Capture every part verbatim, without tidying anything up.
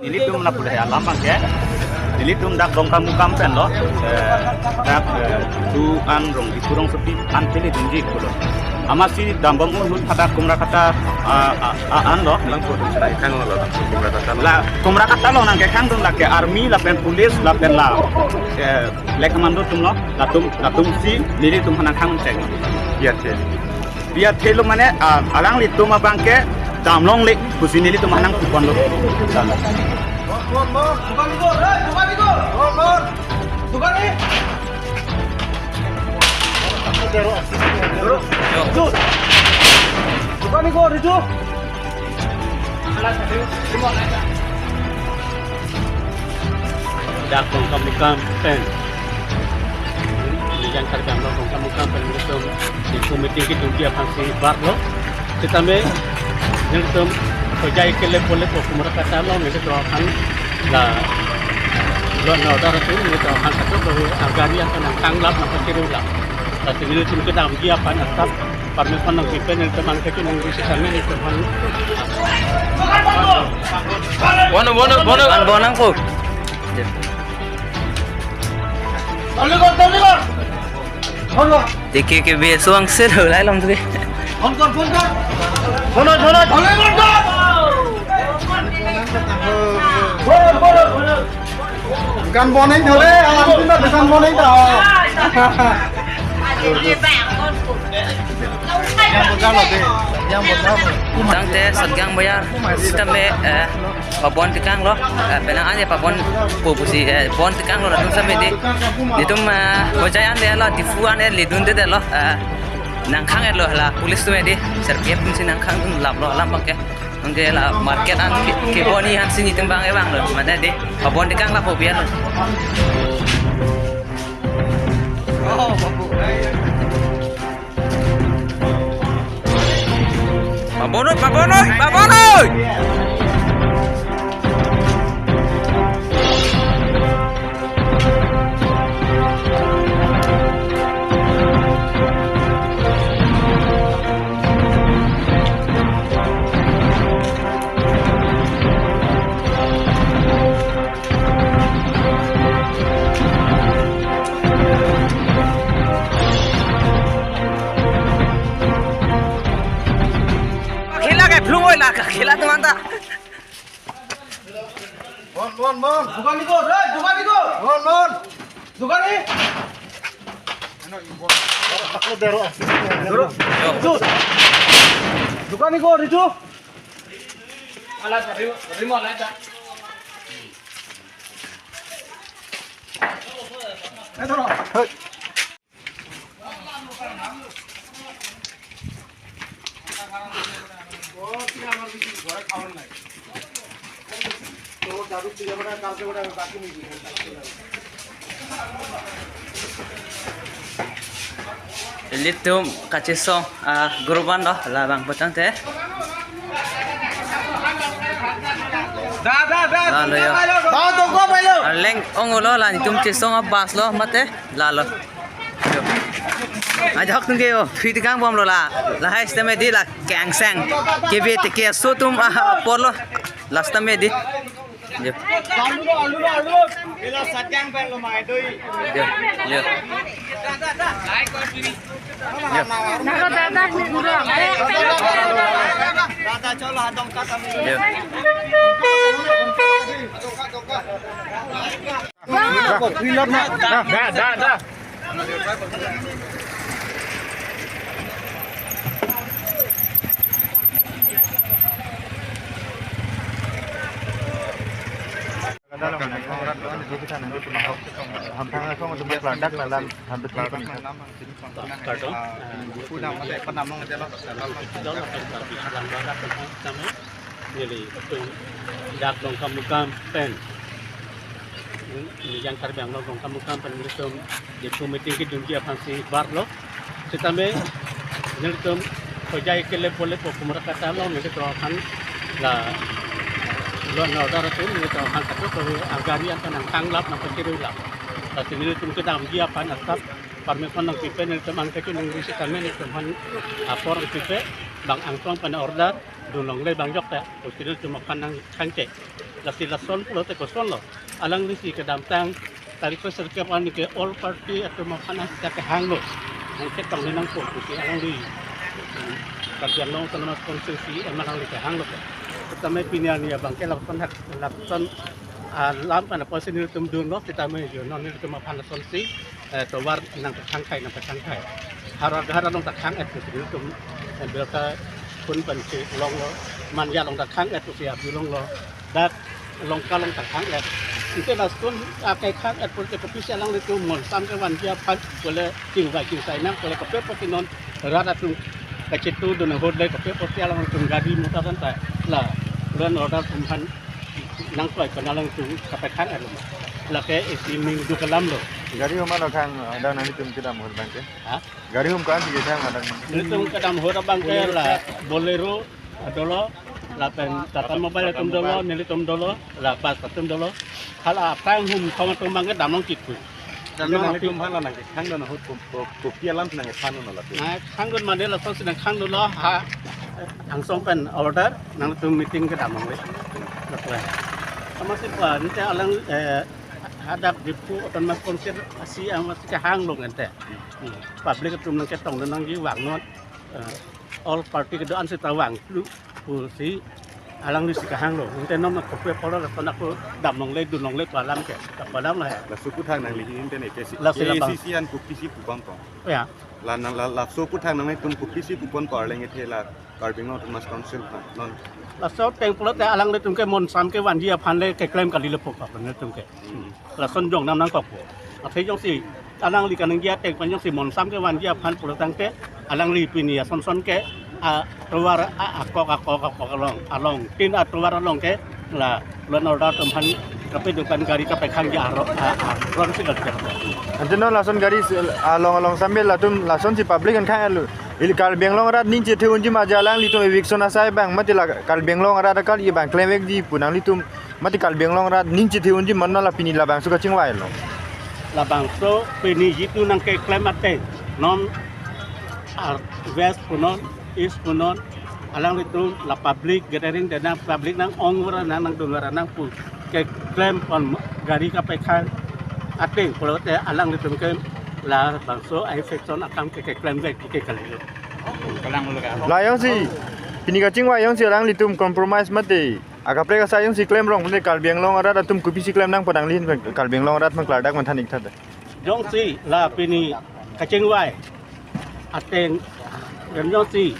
Nelitum lapu dei alam abangke, nelitum dak Dongkamukam pen lo, eh, dak, eh, tu an rong, Diphu rongsopi an pele dunji pulo. Amatsi dambom ahut hadak Kumrakata, ah, ah, ah, an lo. Lang photo chai khang lo, Kumrakata lo. La Kumrakata lo nangkekhang dun lake army lapen police lapen la, eh, Black Commando atum lo, latum, latumsi nelitum aphan nangkhang cheng. Iya, iya. Iya, thelo mane, ah, alanglitum abangke damlongle pusi nelitum aphan nangpupon lo. Dukani ko, Riju. Dukani ko, Riju. Dak Dongkamukam pen. Nelitum Karbi Anglong Dongkamukam pen nelitum Diphu meeting kedunji aphansi bar lo. Setame nelitum hojai kele pole po Kumrakata lo nelitum aphan la lo na order tu nelitum aphan satu bahu agari akan nangtanglap nangpakiru la. Tapi nelitum kedamji aphan asap permission nangpipe nelitum angke tu nangri setame nelitum aphan. Bono, bono, bono. An bonang po. Tiki ke be suang sir lai lam tu ke. Dukan bonai thole, alam tu dukan bonai ta. Yang bodoh lo deh, yang bodoh. Tangte Satgaon Bazar, setame, eh, pabon tekang lo, eh, penang ane pabon pu pusi, eh, bon tekang lo latum setame dei. Nelitum, eh, hojai an dei lo, Diphu an dei ledunde dei lo, eh, nangkhang-et lo la police atum dei, C R P F atumsi nangkhang dun lap lo alam abangke. Anke la market an ke, kebon-i ansi nelitum abang kevang lo, mane dei, pabon tekang lapu biar lo. Oh, babu. Pabon noi, pabon noi, pabon noi! Khela ke phlung oi la, khela atum anta. Bon, bon, bon. Dukani ko, Riju, dukani ko. Bon, bon. Dukani. Dukani ko, Riju. Ala, Riju, Riju, ala, ja. Nelitum kachesong, ah, group an lo, labang petang te. Da, da, da. Lalo yo. Da, tunggu apa lo? Arleng ong lo la, nelitum chesong a bus lo, mate, lalo. Yo. Ajahak tungke yo, phi tekang bom lo la. Lahai setame dei la, kengseng. Kebe teke so atum, ah, apor lo. Last time dei. Yo. Alu lo, alu lo, alu lo. Ila Satgaon pen lo mai doi. Yo, yo. Yo. Naro dada ni guru. Dada cholo hatong kata. Yo. Da, da, da. Neli dak Dongkamukam pen, nelitum Karbi Anglong Dongkamukam pen nelitum Diphu meeting kedunji aphansi bar lo. Setame nelitum hojai kele pole po Kumrakata lo nelitum aphan la lo na order tu nelitum aphan satu bahu agari akan nangtanglap nangpakiru la. Tapi nelitum kedamji aphan asap permission nangpipe nelitum angke tu nangri setame nelitum aphan apor pipe bang angtong pen order dunlongle bang jok ta. Pusi nelitum aphan nangkhang cheng. Lasi lason pulote kosonlo. Alanglisi kedamtang tarik kre sirkep arni ke all party atum aphan ta kehanglo. Nangchetong le nangpo pusi alangli Karbi Anglong Autonomous Council C E M alangli kehanglo. Tame pini arni abang ke lapuson hak lapuson alam pen apotsi nelitum dunlo, tame jo non nelitum aphan lasonsi eh, tovar nangpakhang khai, nangpakhang khai. Har Har along ta khang-et pusi nelitum, eh, Belka phun pensi longlo, Manja along ta khang-et pusi abi longlo, dak Longka along ta khang-et. Ante lason akai khang-et pulote kopisi alanglitum monsam kevanji aphan pule chingvai chingsai nang pule kopi apotsi non rat atum kachetongdun ahut le kopi apotsi alanglitum gari motor kan ta la law and order atum aphan nangkloi pen alangtum kapekhang-etlo ma. Lake isi mingduk alamlo. Gari hum ano khang, ah, dang nanglitum kedam ahut abang ke? Ha? Gari hum ko-ansi kekhang ma dang? Nelitum kedam ahut abang ke la Bolero dolo, lapen Tata Mobile atum dolo, nelitum dolo, la bus atum dolo. Hala aphrang hum khong atum abang ke damlong chitpui. Ante damlong nanglitum aphi- aphan la nangkekhangdun ahut ko-, ko-, kopi alam nangkethandunlo latum? Nangkhangdun mane lasonsi nangkhangdunlo ha angsong pen order nangtum meeting kedam longle. Lapen amatsi pa nite alang, eh, hadak Diphu Autonomous Council asi amatsi kehanglo ante. Hmm. Public atum nangchetongdun nangji vangnon, eh, all party kedo-an seta vanglo pusi alanglisi kehanglo. Ante non kopi apotlo lason ako dam longle dun longle pu alam ke. Dak pu alam lo he. Laso aphuthak nangli ante ne ke si. Lasi labang. A I C C an kopisi pupon tong? Ya. La nang la, laso aphuthak nanglitum kopisi pupon parleng ithe la Karbi Anglong Autonomous Council aphan non? Laso ateng pulote alanglitum ke monsam kevanji aphan le keklem kalilepo ko nelitum ke. Hmm. Lason jongnam nangkokpo. Athe jongsi alangli kaningje ateng pen jongsi monsam kevanji aphan pulo tangte alangli pini asonson ke atovar a-, akok akok akok along, along tin atovar along ke la law and order atum aphan kapedo pen gari kapekhangji aro-, a-, aron si lajak. Ante non lason gari si along along sambil latum lasonsi public an khang-etlo. Ili Karbi Anglong arat ning chethe unji ma, alanglitum eviction asai abang mati la Karbi Anglong arat akal abang klemvekji pu nanglitum mati Karbi Anglong arat ning chethe unji ma, non la pini labangso kachingvailo? Labangso pini jitu nangkeklem ateng non, ah, West punon, East punon, alanglitum la public gathering de nang public nang-ong varan nang nangdun varan nang pu keklem pon gari kapekhang ateng pulote alanglitum ke labangso a-eviction akam ke keklemvek ke kalilo. La jongsi pini kachingvai jongsi alanglitum compromise mate akaprek asai jongsi klemrong mate Karbi Anglong arat atum kopisi klem nangpo nangli ahin pen Karbi Anglong arat aphan klardak manthan ik tha. Jongsi la pini kachingvai ateng, jongsi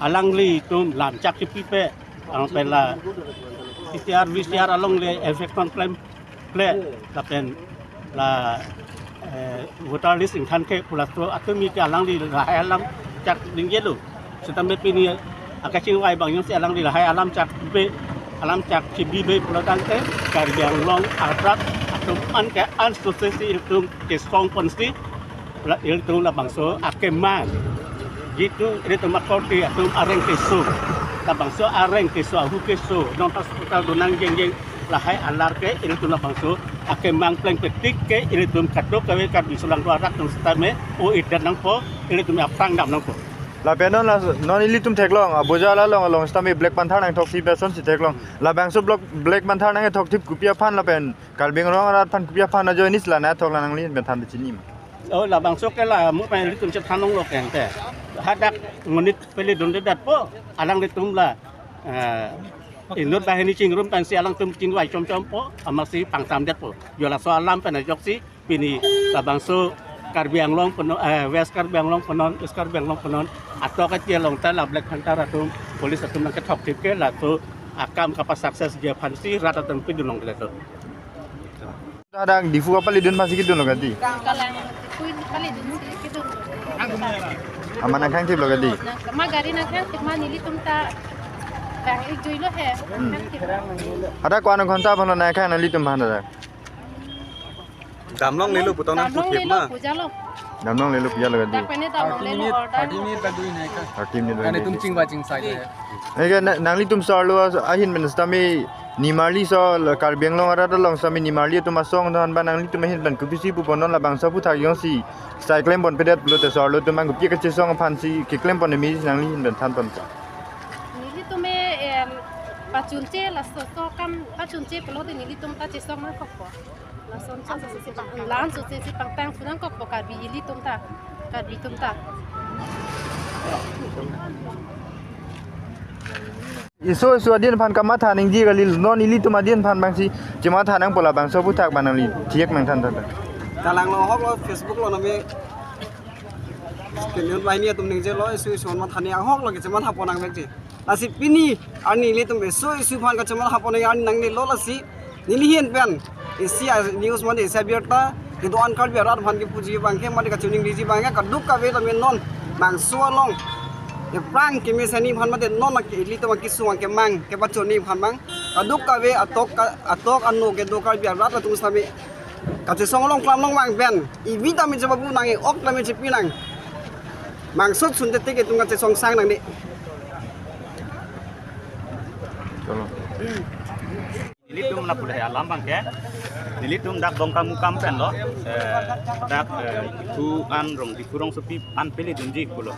alanglitum lamchak chipipe, ang pen la P C R, V C R along le eviction klemkle, lapen la, eh, voter list ingthanke pu laso atumi ke alangli lahai alam chak ningjelo. Sitame pini akachingvai abang jongsi alangli lahai alam chak be, alam chak chibibe pulo tangte Karbi Anglong arat atum an ke an sosesi itum kesong ponsi la ilitum labangso akemang. Jitu ilitum akorte atum areng keso, labangso areng keso, ahu keso, non hospital do nangjengjeng lahai alar ke ilitum labangso akemang plengpetik ke ilitum kadokave Karbi solangdo arat atum sitame o-edet nangpo, ilitum aphrang dam nangpo. Lapen non la, non ilitum theklong, aboja la long along sitame Black Panther nangthoksi pu asonsi theklong. Labangso Black, Black Panther nangkethoktip kopi aphan lapen Karbi Anglong arat aphan kopi aphan ajoine si la nangthok la nangli ahin pen than pachini ma? Oh, labangso ke la mo pen ilitum chethan longlo ke ante. Hadak monit pele dunde datpo, alanglitum la, eh, inut banghini chingrum pensi alangtum chingvai chomchompo, amatsi pangtam detpo. Jo laso alam pen ajoksi pini labangso Karbi Anglong punon, eh, West Karbi Anglong punon, East Karbi Anglong punon, atok ati along ta la Black Panther atum, police atum nangkethoktip ke laso akam kapa-success ji aphansi rat atum pidun longle to. Hadak Diphu kapalidun aphansi kedunlo kati? Kalang, Diphu kapalidunsi kedun. Amat nangkhangthiplo kati? Ma gari nangkhangthip ma, nelitum ta bang-ik juilo he. Hmm. Khangthip. Hadak ko-an aghonta aphan nangkhang nanglitum aphan hadak? Dam longlelo putang nang damlong puthip lelo ma. Pujalo. Dam longlelo pujalo kati? Dak pene dam longlelo order. Thirty minute, thirty minute baduy nai ka. Thirty minute baduy. Kane tum chingvai chingsai de. Eke na-, nanglitum so-arlo ahin pen sitame nimarli so la Karbi Anglong arat along sitame nimarli atum asong do-an abang nanglitum ahin pen kopisi puponnon, labangso aphuthak jongsi sai klem ponpedet pulote so-arlo atum abang kopi kachesong aphansi keklem pon mesi nanglihin pen than pon ka? Nelitum, em, Pachunche laso so kam pachunche pulote nelitum ta chesong nangkokpo. Lason chang sose si pang, la-an sose si pangtang pu nangkokpo Karbi ilitum ta, Karbi atum ta. Eso eso adin aphan kamatha nangji kali, non ilitum adin aphan bangsi chematha nangpo, labangso aphuthak abang nangli thiak nangthan tha. Kalang lo, ahok lo, Facebook lo name. Kaliun banghini atum ningjelo, eso eso matha ni ahok lo, kechematha pon nangvekji. Lasi pini arni ilitum eso eso aphan kachematha pon nang arni nangnelo, lasi neli ahin pen Asia News mate Asia Birta kedo-an Karbi arat aphan kepuji abangke mate kachiningriji abangke kadokave tame non bangso along aphrang kemesen aphan mate non ke ilitum akesung kemang kepachini aphan abang kadokave atok ka-, atok ano kedo Karbi arat atum sitame kachesong along klam long abang pen ivi tame chebabu nang, ok tame chepi nang. Mangsut sunte tik itum kachesong sang nangde. Chalo. Nelitum lapu le alam abangke, nelitum dak Dongkamukam pen lo, eh, dak, eh, Diphu an rong, Diphu rongsopi an peledunji pulo.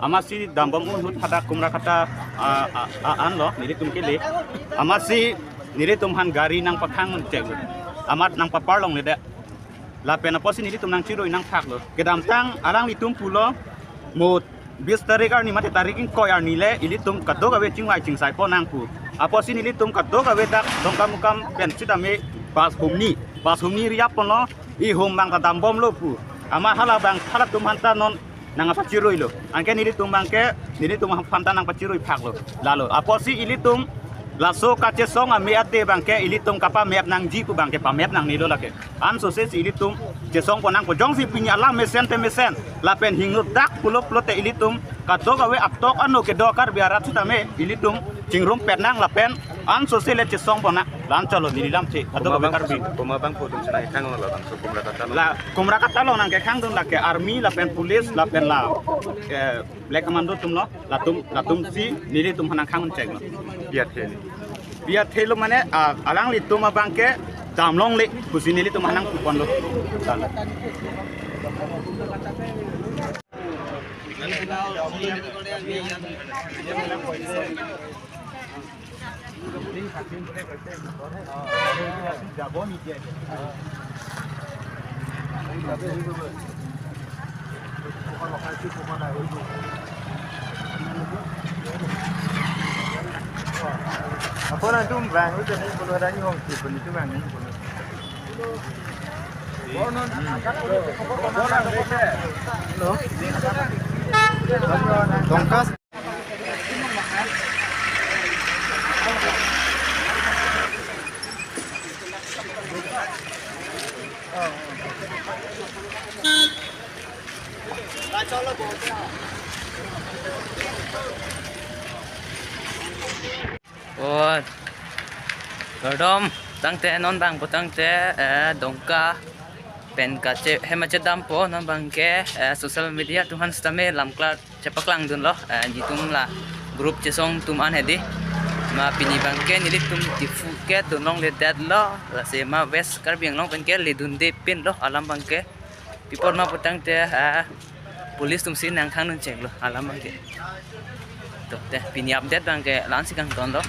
Amatsi dambom ahut hadak Kumrakata, ah, ah, ah, an lo, nelitum kele. Amatsi nelitum aphan gari nangpakhang chek lo. Amat nangpapar longledet. Lapen apotsi nelitum nangchirui nangthak lo. Kedamtang alanglitum pulo, mo bis tarik arni mate tarik ingkoi arni le ilitum kadokave chingvai chingsai pon nang pu. Apotsi nelitum kadokave dak Dongkamukam pen sitame bus humni, bus humni riap ponlo, ihum abang ta dambomlo pu. Amat hala abang halatum aphanta non nangpachiruilo. Anke nelitum abangke, nelitum aphanta nangpachirui phaklo. Lalo, apotsi ilitum laso kachesong ame ate abangke ilitum kapamep nangji pu abangke pamep nangnelo lake. Ansose si ilitum chesong pon nangpo, jongsi pini alam mesen te mesen lapen hingno dak pulo pulote ilitum kadokave atok ano kedo Karbi arat sitame ilitum chingrumpet nang lapen ansose le chesong pon nang. La-an chalo neli lamthe. Komat abang, Karbi. Komat abang pu atum si nangkhang lo labangso Kumrakata along? La Kumrakata along nangkekhangdun lake army lapen police lapen la, eh, Black Commando atum lo, latum, latumsi nelitum aphan nangkhang chek lo. Pi athe ni? Pi athe lo mane, ah, alanglitum abangke dam longle pusi nelitum aphan nangpu ponlo. Apot nangtum bang, udah nih, kalau ada nih, hong, sih, pun itu bang, nih, pun. Hello. Tongkas. Oh, kardom, tangte non bang pu tangte, eh, Dongka pen kache, hem kachedampo non abangke, eh, social media atum aphan sitame lamklar chepaklangdunlo, eh, netum la group chesong atum an hedi. Ma pini abangke nelitum Diphu ke dun longledetlo, lasi ma West Karbi Anglong pen ke ledunde pinlo alam abangke. Pi apot ma pu tangte, eh, police atumsi nangkhangdun cheklo alam abangke. To, te, pini update abangke la-ansi kangtonlo.